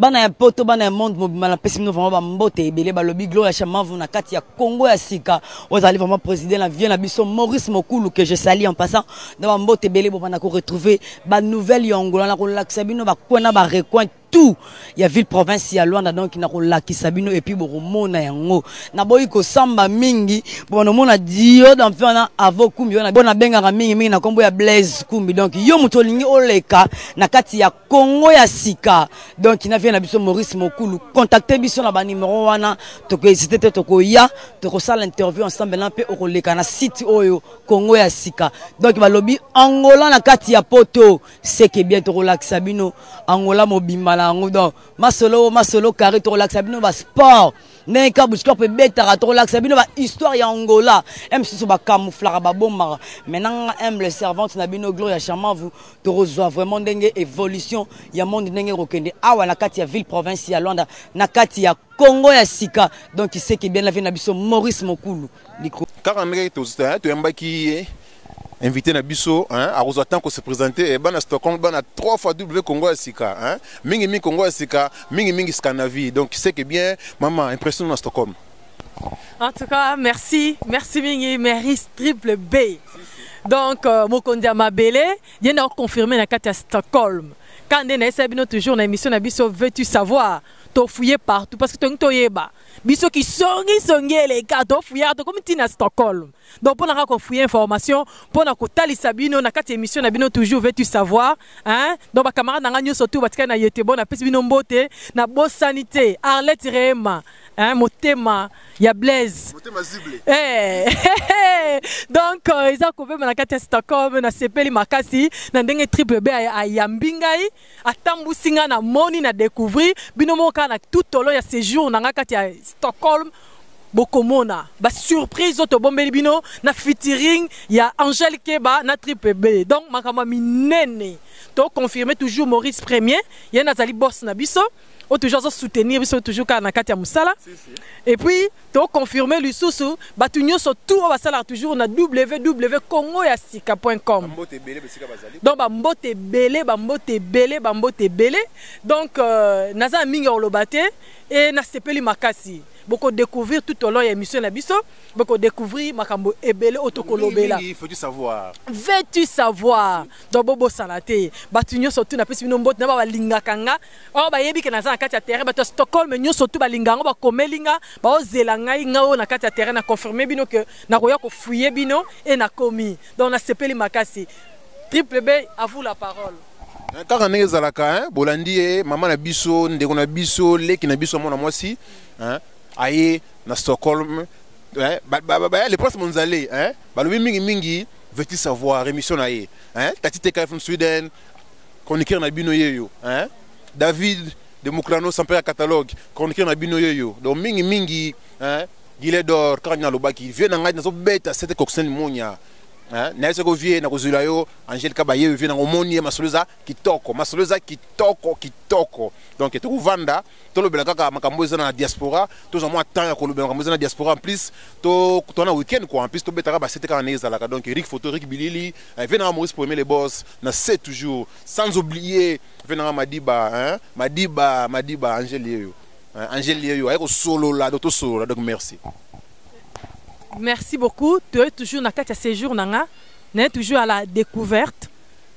Bana ya poto, bana ya monde mobimba, napesi bino vraiment bambote ebele. Balobi Gloria Shamavu na kati ya Congo ya sika, oyo azali vraiment président na vie na biso Maurice Mokulu, que je salue en passant. Na bambote ebele, bobanda koretrouver banouvelle ya Angola, na kolakisa bino bacoin na barecoin tout ya ville province ya Luanda. Donc nakolakisa bino et puis bokomona yango. Naboyi kosamba mingi, bona omona dio d'enfant wana avo kumbi wana bona bengaka mingi mingi na kombo ya Blaise Kumbi. Donc yo moto olingi oleka na kati ya Congo ya sika, donc na vie na biso Maurice Mokulu, contacte biso na banimero wana, tokohésite te, tokoya, tokosala interview ensemble na mpe okoleka na site oyo Congo ya sika. Donc balobi Angola na kati ya poto seke bien, tokolakisa bino Angola mobimba na yango. Donc masolo masolo carré, tokolakisa bino basport ndenge Kabuscorp ebetaka, tokolakisa bino bahistoire ya Angola e mosusu bacamouflaka, babombaka. Maintenant nga humble servante na bino Gloria Chamavu, tokozwa vraiment ndenge évolution ya monde ndenge ekokende awa na kati ya ville province ya Luanda, na kati ya Congo ya sika. Donc seke bien, la vie na biso Maurice Mokulu liko. Kaka ndenge toyambaki ye invité na biso, hein, akozwa temps kose présenter. Bana Stockholm, bana 3 fois W Congo ya sika, hein, mingi mingi Congo ya sika, mingi mingi Scandinavie. Donc c'est que bien, mama, impression na Stockholm? En tout cas, merci, merci mingi, Maurice Triple B. Donc, mokonzi ya mabele, ye na confirmé na kati ya Stockholm. Quand nde nayesa bino toujours na émission na biso Veux-tu savoir, tofouiller partout parce que tongi toyeba. Biso ki songi songi eleka, tofouiller tokomi ntina Stockholm. Donc mpona kaka kofouiller information, mpona kotalisa bino na kati ya émission na bino toujours Veux-tu savoir, hein? Donc bacamarade na nga nyonso tu batikali na ye te, bon, napesi bino mbote, nabosani te Arlette Rehema, hein, motema ya Blaise. Motema zible. Eh, donc eza kobema na kati ya Stockholm. Nasepeli makasi na ndenge Triple B ayambi ngai, atambusi ngai, namoni, na découvrir bino moko kaka na tout au long ya séjour na ngai kati ya Stockholm. Bokomona basurprise oyo tobombeli bino na featuring ya Angèle Keba na Triple B. Donc makambo ya minene, toconfirme toujours Maurice Premier, ye nazali boss na biso oyo toujours azosoutenir biso toujours kaka na kati ya mosala. Et puis toconfirme lisusu bato nyonso tout oyo basalaka toujours na www congo ya sika.com. Bambote ebele besika bazali. Donc bambote ebele, bambote ebele, bambote ebele. Donc naza na mingi ya koloba te e nasepeli makasi. Bokodécouvrir tout au long ya émission na biso, bokodécouvrir makambo ebele oyo tokolobela. Mingi, faut-tu savoir. Veux-tu savoir. Donc bobosana te, bato nyonso tu, napesi bino mbote na ba balingaka nga oyo bayebi ke naza na kati ya terrain. Bato ya Stockholm nyonso tu balinga yango, bakomeli nga, baozela ngai, ngai oyo na kati ya terrain. Na confirme bino ke nakoya kofouiller bino e nakomi. Donc nasepeli makasi. Triple B, à vous la parole. Kaka ndenge ezalaka, hein, bolandi ye, mama na biso, ndeko na biso, leki na biso, mwana mwasi, hein, aye na Stockholm, hein, le prince Monzale, hein, balobi mingi mingi Veux-tu savoir, émission na ye, hein, Tati Teka from Sweden, chroniqueur na bino yeyo, hein, David de Muklano Sampera catalogue, chroniqueur na bino yeyo. Donc mingi mingi, hein, Gilet d'or, kaka nalobaki vieux na ngai, nazobeta sete coxen monia, hein, naye soko vieux nakozwela yo Angèle Kaba ye vieux nango, omoni ye, masolo eza kitoko, masolo eza kitoko kitoko. Donc tokovanda, tolobela kaka makambo eza na diaspora, tozwa mwa temps ya kolobela makambo eza na diaspora. En plus to na week-end quoi, en plus tobetaka basete kaka ndenge ezalaka. Donc Eric Photo, Eric Bilili, vieux nanga Maurice Premier, le boss na se toujours, sans oublier vieux nanga Madiba, hein, Madiba, Madiba Angèle yeyo, hein, Angèle yeyo aye kosolola. Donc tosolola. Donc merci. Merci beaucoup. Tu es toujours na kati ya séjour na nga, naye toujours à la découverte.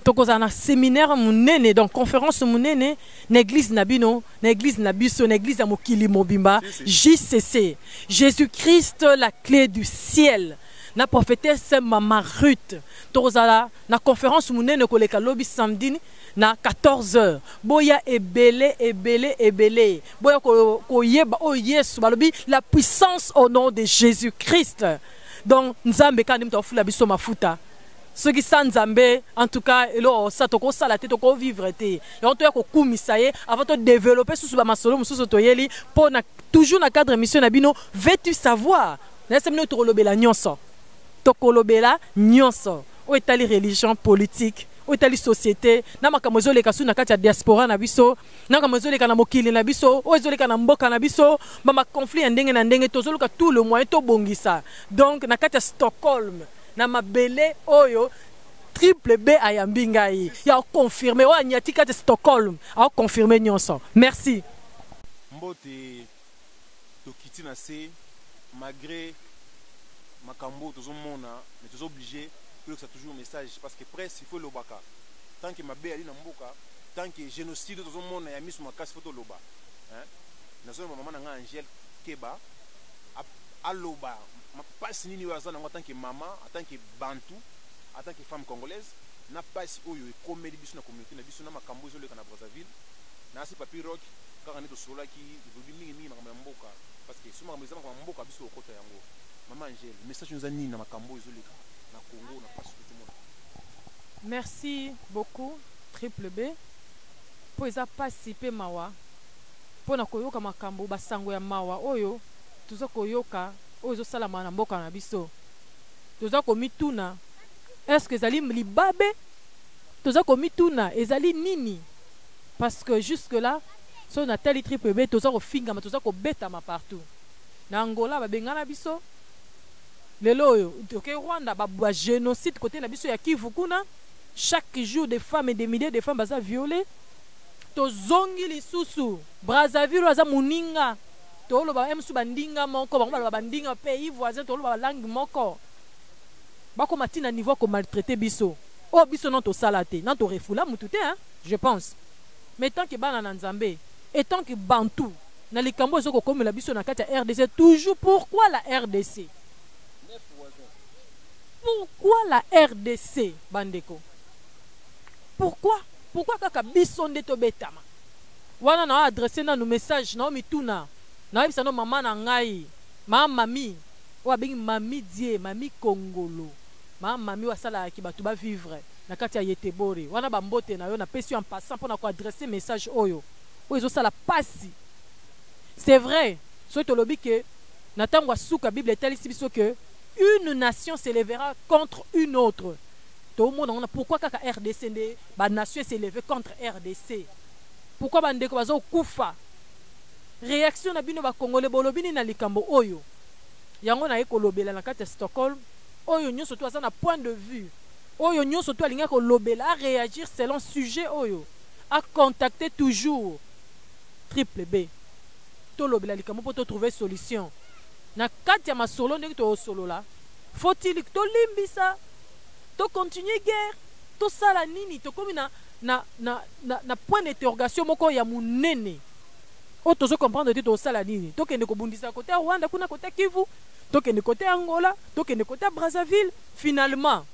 Tokozala na séminaire monene, donc conférence monene na église na bino, na église na biso, na église ya mokili mobimba, JCC, Jésus-Christ la clé du ciel, na prophétesse mama Ruth. Tokozala na conférence monene koleka lobi samedi na 14 heures. Boya ebele, ebele, ebele, boya koyeba oyo Yesu balobi, la puissance au nom de Jésus Christ. Donc Nzambe kaka nde moto afula biso mafuta. Soki sa Nzambe, en tout cas eloko osa tokosala te, tokovivre te. Yango toya kokumisa ye avant todéveloppe susu bamasolo mosusu toyeli mpo na toujours na cadre émission na bino Veux-tu savoir. Nayesa bino tokolobela nyonso, tokolobela nyonso oyo etali religion, politique, oyo etali société, na makambo ezoleka su na kati ya diaspora na biso, na makambo ezoleka na mokili na biso, oyo ezoleka na mboka na biso, bamaconflit ya ndenge na ndenge. Tozoluka tout le moyen tobongisa. Donc na kati ya Stockholm, na mabele oyo Triple B ayambi ngai ya confirme oyo anyati kati ya Stockholm, aoconfirme nyonso. Merci. Mbote, tokiti na se malgré makambo tozomona, mais toza obligé tolekisa toujours message, parce que presse, il faut elobaka. Tant que mabe ali na mboka, tant que génocide tozomona ya miso makasi, faut toloba. Nazoloba, mama na ngai Angele Keba aloba mpasi nini oyo aza nango en tant que mama, en tant que bantu, en tant que femme congolaise, na mpasi oyo ekomeli biso na communauté na biso, na makambo ezoleka na Brazzaville. Nasi Papi Rock kaka nde tosololaki, elobi mingimingi makambo ya mboka, parce que so makambo eza makambo ya mboka, biso okota yango. Mama Angele, message eza nini na makambo oyo ezoleka na Congo, na mpasi tozomona? Merci beaucoup, Triple B, mpo eza mpasi mpe mawa mpo na koyoka makambo, basango ya mawa oyo toza koyoka, oyo ezosalama na mboka na biso. Toza komituna: est-ce ezali libabe? Toza komituna ezali nini? Parce que jusque là, so natali, Triple B, toza kofingama, toza kobetama partout. Na Angola babengana biso, lelo oyo toke Rwanda, bagénocide côté na biso ya Kivu kuna, chaque jour des femmes et des milliers de femmes baza violées. Tozongi lisusu Brazzaville, oyo aza moninga, toloba mosusu bandinga moko, bango baloba bandinga, pays voisin, toloba balangue moko, bakoma ntina niveau ya komaltraiter biso. Oyo biso non tosala te, nan torefula mutu te, hein, je pense. Mais tant que bana na Nzambe et tant que bantu, na likambo ezo kokomela biso na kati ya RDC toujours, pourquoi la RDC? Pourquoi la RDC, bandeko? Pourquoi, pourquoi kaka biso nde tobetama wana? Na adresse nanu message na mituna, nayebisa no mama na ngai, mama mami oyo abengi Mami Die, Mami Kongolo, mama mami oyo asalaki bato bavivre na kati ya Yetebore wana. Bambote na yo napesi yo en passant mpona koadresser message oyo, oyo ezosala pasi. C'est vrai, soki tolobi ke na ntango ya suka, Bible etalisi biso ke une nation s'élèvera contre une autre. Tomona ngo na pourquoi kaka RDC nde banation s'élève contre RDC? Pourquoi bandeko bazokufa? Réaction na bino bakongole, bolobi nini na likambo oyo? Yango naye kolobela na kati ya Stockholm. Oyo nyonso to aza na point de vue, oyo nyonso to alingi kolobela, aréagir selon sujet oyo, acontacter toujours Triple B. Tolobela likambo mpo totrouver solution na kati ya masolo. Ndenge toosolola, faut-il tolimbisa, tocontinue guerre, tosala nini? Tokomi na point d'interrogation moko ya monene oyo tozocomprendre te. Tosala nini? Tokende kobundisa côté ya Rwanda kuna, côté ya Kivu, tokende côté ya Angola, tokende côté ya Brazzaville? Finalement,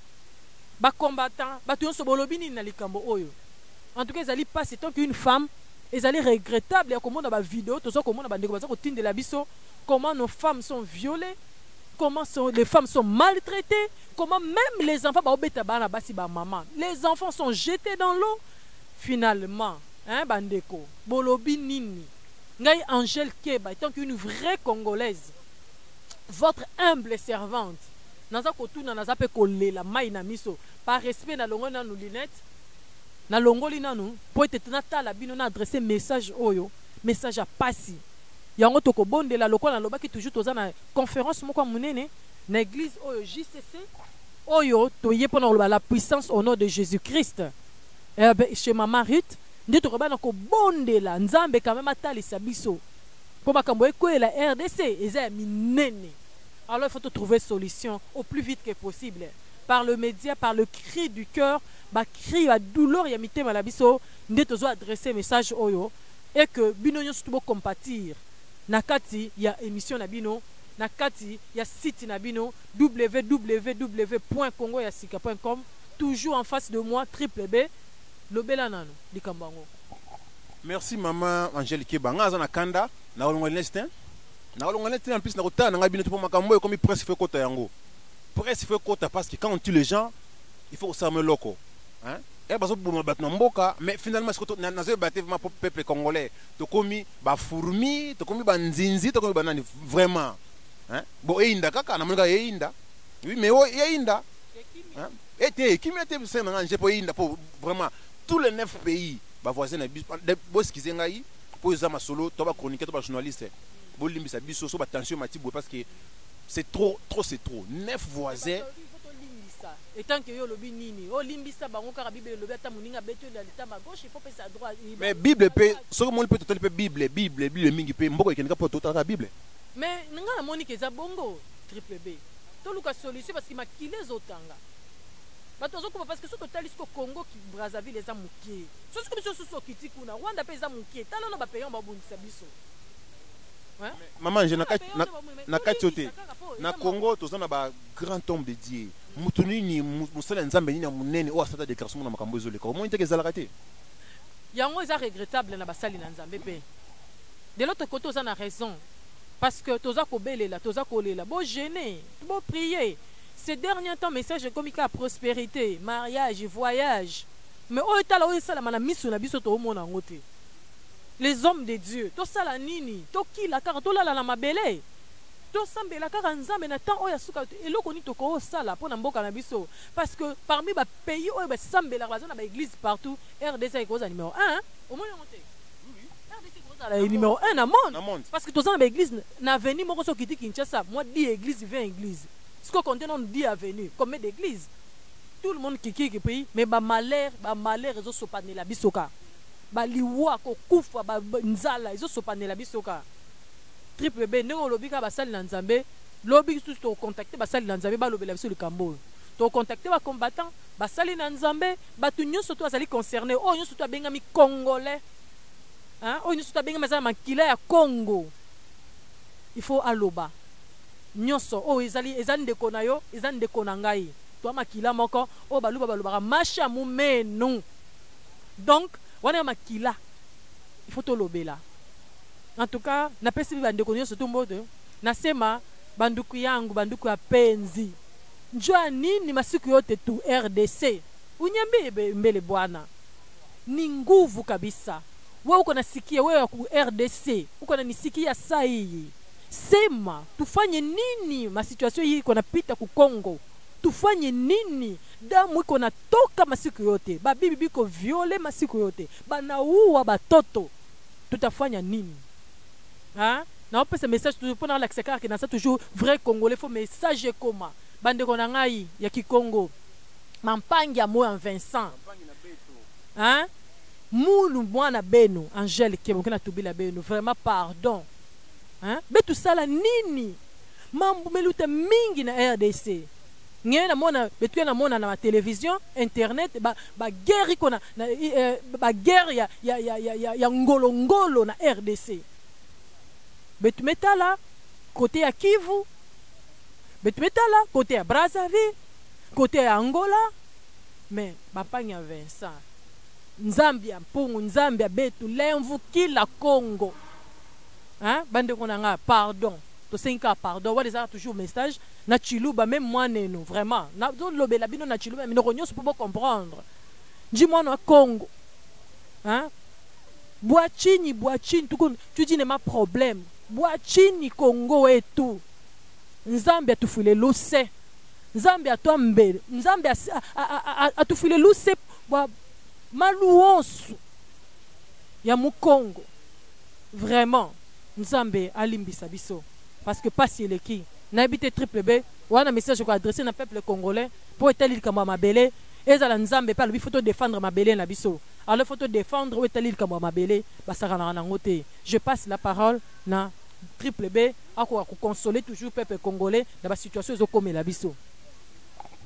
bacombattant, bato nyonso, bolobi nini na likambo oyo? En tout cas, ezali mpasi. Tant qu'une femme, ezali regrettable ya komona bavideo toza komona, bandeko baza kotindela biso, comment nos femmes sont violées, comment les femmes sont maltraitées, comment même les enfants, baobeta bana basi, bamama, les enfants sont jetés dans l'eau finalement. Hein, bandeko, bolobi nini? Ngai Angèle Keba, tant qu'une vraie Congolaise, votre humble servante, naza kotuna, naza mpe kolela mai na miso. Par respect, nalongoli nanu lunette, nalongoli nanu mpo ete natala bino, na adresse message oyo, message ya pasi. Yango tokobondela. Lokola nalobaki toujours, toza na conférence moko ya monene na église oyo JCC, oyo toye mpona koloba la puissance au nom de Jésus Christ, eh, chez mama Ruth. Nde tokoba na kobondela Nzambe quand même atalisa biso, mpo makambo ekweyela RDC eza ya minene. Alors il faut trouver solution au plus vite que possible, par le média, par le cri du cœur, bacri ya douleur ya mitema na biso. Nde tozo adresse message oyo et que bino nyonso to bocompatir na kati ya émission na bino, na kati ya site na bino www.congoyasika.com. Toujours en face de moi, Triple B. Lobela nano likambo yango. Merci, mama Angèle Keba. Nga aza na kanda na kolonga lunette te, na kolonga lunette te. En plus, na kotala na ngai bino te, mpo makambo oyo ekomi presse, faut ekota yango. Presse faut ekota, parce que quand on tue les gens, il faut kosala eloko, hein? E bazoboma bato na mboka, mais finalement nazoyeba te vraiment, po peuple congolais tokomi bafourmi, tokomi banzinzi, tokomi banani vraiment, hein? Bon, eyinda kaka, namoni kaka eyinda. Oui, mais oyo eyinda, hein? Ete ekimi ete se na nga nje, mpo eyinda, mpo vraiment tous les neuf pays bavoisin na biso, boexcuser ngai mpo eza masolo to bachroniqueur to bajournaliste, bolimbisa biso so batension mati boye, parce que c'est trop, trop, c'est trop. Neuf voisins. Tolimbisa. Etant que yo olobi nini, olimbisa bango kaka. Bible elobi ata moninga abeti oyo na litama gauche, il faut pesa droit. Mais Bible mpe, soki omoni mpe, totali mpe Bible mingi mpe mboka ekendeka mpo totalaka Bible. Mais nga namoni ke eza bongo, Triple B. Toluka solution parce que makili ezotanga, bato bazokufa, parce que soki totali siko Congo Brazzaville eza moke, so soki biso susu okiti kuna Rwanda mpe eza moke, tala no bapays babundisa biso. Mama Ange, na kati oyo te, na Congo toza na bagrand homme de Dieu. Motu nini, mosala ya Nzambe nini ya monene oyo asala déclaration mona makambo ezoleka? Omoni teke ezalaka te. Yango eza regrettable na basali na Nzambe mpe. De l'autre côté, oza na raison parce que toza kobelela, toza kolela, bojeûner, boprier. Ces derniers temps, message ekomi kaka prospérité, mariage, voyage, mais oyo tala oyo esalama na miso na biso, toomona yango te. Les hommes de Dieu, tosala nini? Tokila kaka, tolala na mabele, tosambela kaka Nzambe na temps oyo asuka. Eloko nini tokosala mpo na mboka na biso? Parce que parmi bapays oyo basambelaka, baza na baéglise partout, RDC ekozala numéro 1. Omoni yango te? RDC ekozala numéro 1 na monde parce que toza na baéglise na avenue moko. Soki okiti Kinshasa, mwa 10 église, 20 église. Siko compte nano 10 avenue, combien d'église? Tout le monde kikiki pays, mais bamalheur, bamalheur ezosopanela biso kaka, baliwa, kokufa, banzala ezosopanela biso kaka. Triple B, ndenge olobi kaka basali na Nzambe, lobi susu tokocontacter basali na Nzambe, balobela biso likambo oyo. Tokocontacter bacombattant, basali na Nzambe, bato nyonso to azali concerné, oyo nyonso to abengami Congolais, oyo nyonso to abengami aza na makila ya Congo, il faut aloba nyonso oyo ezali. Eza ndeko na yo, eza ndeko na ngai, toa makila moko. Oyo baluba balobaka masha mumenu, donc wana ya makila, il faut tolobela. En tout cas, napesi bandeko nyonso tu mbote. Nasema banduku yangu, banduku ya penzi, njua nini masiku yote tu RDC unyambie mbele bwana, ni nguvu kabisa. We uko nasikia, wewe ku RDC uko nanisikia saa hii, sema tufanye nini? Masituation hii iko napita ku Congo, tufanye nini? Damu iko natoka masiku yote, babibi biko violé masiku yote, banauwa batoto, tutafanya nini, ha? Naopesa message toujours mpona alakisa kaka ke naza toujours vrai Congolais. Faut message ekoma, bandeko na ngai ya Kikongo, mampangi ya moya Vincent, hein? Mulu mwana benu Angele Kebo na tubila benu, vraiment pardon, hein? Betusala nini? Mambu meluta mingi na RDC. Nge namona betu, namona na télévision, internet, baguerre iko na baguerre ya ngolongolo na RDC. Betu metala côté ya Kivu, betu metala côté ya Brazzaville, côté ya Angola. Mais bampangi ya Vincent, Nzambe ya mpungu, Nzambe ya betu lemvukila Congo, hein? Bandeko na nga, pardon, tosengi kaka pardon. Wana ezalaka toujours message na Chiluba, même mwaneno vraiment nazolobela bino na Chiluba, minoko nyonso mpo bocomprendre. Nji mwana wa Congo, hein? Bwa chini, bwa chini, tuko tudi ma problème bwa chini Congo wetu. Nzambe atufile luse, Nzambe atwambele, Nzambe atufile luse bwa maluonsu ya mukongo. Vraiment, Nzambe alimbisa biso parce que pasi eleki. Nayebi te, Triple B, wana message koadresser na peuple congolais mpo etali likambo ya mabele. Ezala Nzambe mpe alobi faut todéfendre mabele na biso. Alors faut todéfendre oyo etali likambo ya mabele, basakanaka nango te. Je passe la parole na Triple B, akoka koconsoler toujours peuple congolais na basituation ezokomela biso.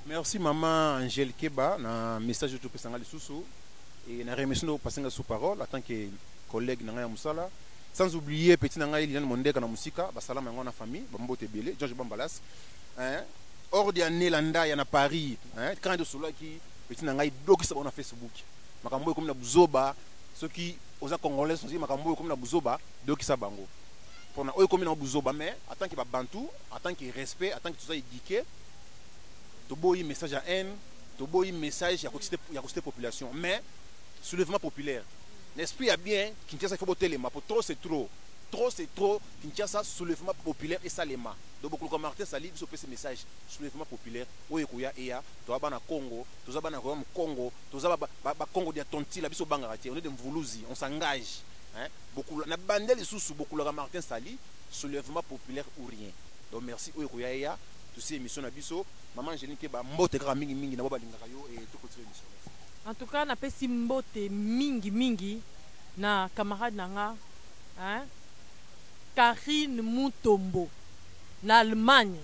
Merci, mama Angèle Keba, na message oyo topesanga lisusu et na remercie ndo opasenga sous parole en tant que collègue na ngai ya mosala, sans oublier petit na ngai Liliane Mondeka na mosika. Basalama yango na famille, bambote ebele. George Bambalas, hein, ordi ya Nelanda ya na Paris, hein, quand tosolaki petit na ngai, dokisa bango na Facebook makambo oyo ekomi na buzoba. Soki oza Congolais, soki makambo oyo ekomi na buzoba, dokisa bango mpona oyo ekomi na buzoba. Mais en tant que babantu, en tant que respect, en tant que toza éduqué, toboyi message ya haine, toboyi message ya kociter population, mais soulèvement populaire l'esprit ya bien. Kinshasa, il faut botelema po trop c'est trop, trop c'est trop. Kinshasa, soulèvement populaire esalema. Donc bokoluka Martin Sali, biso opesi message soulèvement populaire oyo ekoya eya. Toza bana Congo, toza bana royaume Congo, toza bakongo dia tontila. Biso obangaka te, on est de mvuluzi, on s'engage, hein? Na bande lisusu bokulaka Martin Sali, soulèvement populaire ou rien. Donc merci, oyo ekoya eya. Tosi émission na biso. Mama Angélique, bambote kaka mingimingi na bo balingaka yo e tokotire émission. En tout cas, napesi mbote mingi mingi na camarade na nga, hein? Karine Mutombo na Allemagne,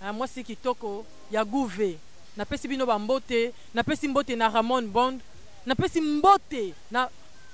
hein? Mwasi kitoko ya gouve. Napesi bino bambote. Napesi mbote na Ramon Bond, napesi mbote na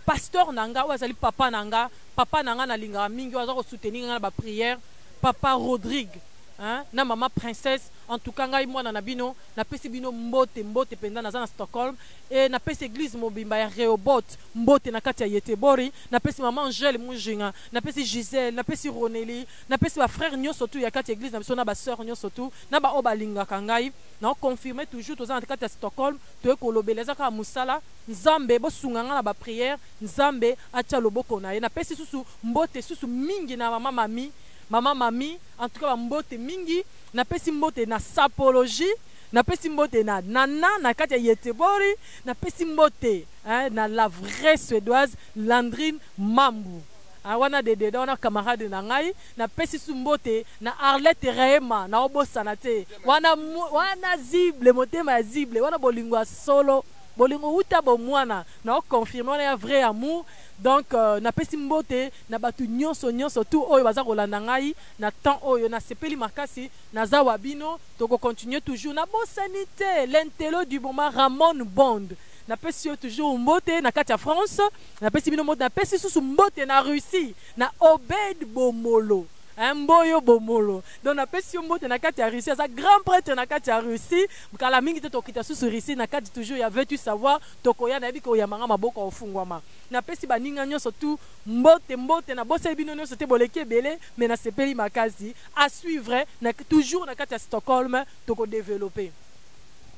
pasteur na nga oyo azali papa na nga, papa na nga nalingaka mingi, oyo aza kosoutenir nga na baprière, papa Rodrigue, hein? Na mama Princesse. En tout cas, ngai mwana na bino, napesi bino mbote, mbote mpenza. Naza na Stockholm e napesi église mobimba ya Rehoboth mbote na kati ya Yetebori. Napesi mama Angele Mujinga, napesi Gisele, napesi Roneli, napesi bafrère nyonso tu ya kati ya église na biso, na basœur nyonso tu, na baoyo balingaka ngai. Naoconfirme toujours, toza na kati ya Stockholm, toye kolobela, eza kaka mosala Nzambe. Bosunga ngai na baprière, Nzambe atia loboko na ye. Napesi susu mbote susu mingi na mama Mami, mama Mami. En tout cas, bambote mingi. Napesi mbote na Sapologie, napesi mbote na Nana na kati ya Yetebori, napesi mbote, hein, na la vraie Suédoise Landrine Mambu. Ah, wana dededa wana camarade na ngai. Napesi su mbote na Arlette Rehema, naobosana te wana, wana zible, motema ya zible wana, bolingo ya solo, bolingo wuta bomwana, naoconfirme wana ya vrai amour. Donc napesi mbote na bato nyonso nyonso tu oyo baza kolanda ngai na temps oyo. Nasepeli makasi, naza wa bino, tokocontinue toujours. Nabosani te l'intello du moment, Ramon Bond, napesi yo toujours mbote na kati ya France. Napesi bino mbote. Napesi susu mbote na Russie na Obed Bomolo, hein, Mboyo Bomolo. Donc napesi yo mbote na kati ya Russie, aza grand prêtre na kati ya Russie. Kala mingi te tokita susu Russie na kati toujours ya Veux-tu savoir. Tokoya, nayebi koyambanga maboko ofungwama. Napesi baninga nyonso tu mbote, mbote. Nabosali bino nyonso te, boleki ebele, mais nasepeli makasi. À suivre na, toujours na kati ya Stockholm, tokodéveloppe.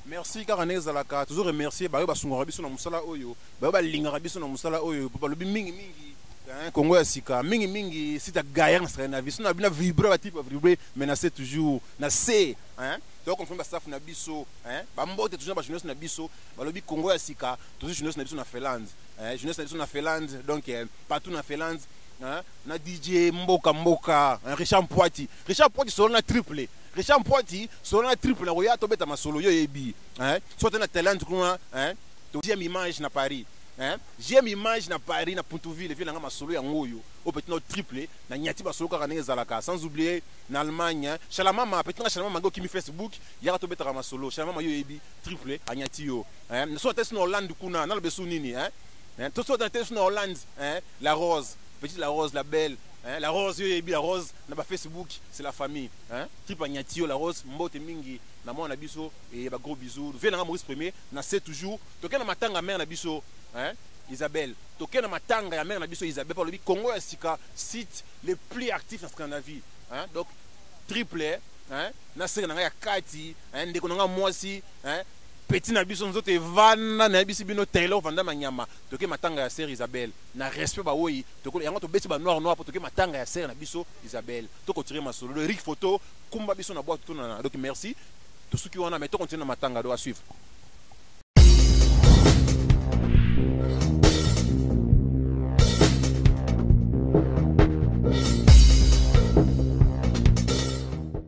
Merci. Kaka ndenge ezalaka, toujours remercier bayo basungaka biso na mosala oyo, bayo balingaka biso na mosala oyo, po balobi mingimingi, hein, Kongo ya sika, mingimingi site ya gaillard na Scandinavie. So na bino vibre, batype vibre, mais na se toujours na se, hein, tokonfirme bastaff na biso, hein, bambote toujours na bajournaliste na biso. Balobi Kongo ya sika, toujours journaliste na biso na Finlande, hein, journaliste na biso na Finlande, donc partout na Finlande, hein, na DJ Mboka Mboka, hein, Richard Mpoati, Richard Mpoati solo na triple, Richard Mpoati solo na triple na koya tobeta masolo, yo yebi, hein, so te na Thaïlande kuna, hein, to GM Image na Paris, hein, GM Image na Paris, na Puntouville, vie nanga masolo yango oyo o petit na triple na nyati basolo kaka ndenge ezalaka. Sans oublier na Allemagne, hein, Shalamama, petit na Shalamama ngo kimi Facebook yaka tobetaka masolo. Shalamama, yo yebi, triple anyati yo, hein, so te na Hollande kuna, nalobe su nini, hein, to so te na Hollande, hein, la Rose, petite la Rose, la belle, hein, la Rose, yo yebi la Rose na ba Facebook, c'est la famille, hein, triple anyati yo la Rose, mbote mingi na mwana na biso et ba gros bisous. Vie nanga Maurice Premier na c'est toujours toke na matanga mère na biso, hein, Isabelle, toke na matanga ya mère na biso Isabelle. Balobi Congo ya sika, site le plus actif na Scandinavie, hein, donc triple, hein, na sere na ngai ya kati, hein, ndeko na ngai mwasi, hein, petit na biso nzoto evanda, nayebisi bino Taylor vanda manyama. Toke matanga ya sere Isabelle na respect bawoyi yango, tobeti ba noir noir po toke matanga ya sere na biso Isabelle. Tokotire masolo, Eric Photo kumba biso na boîte tonana. Donc merci, tosuki wana, mais tokontinue na matanga do. À suivre.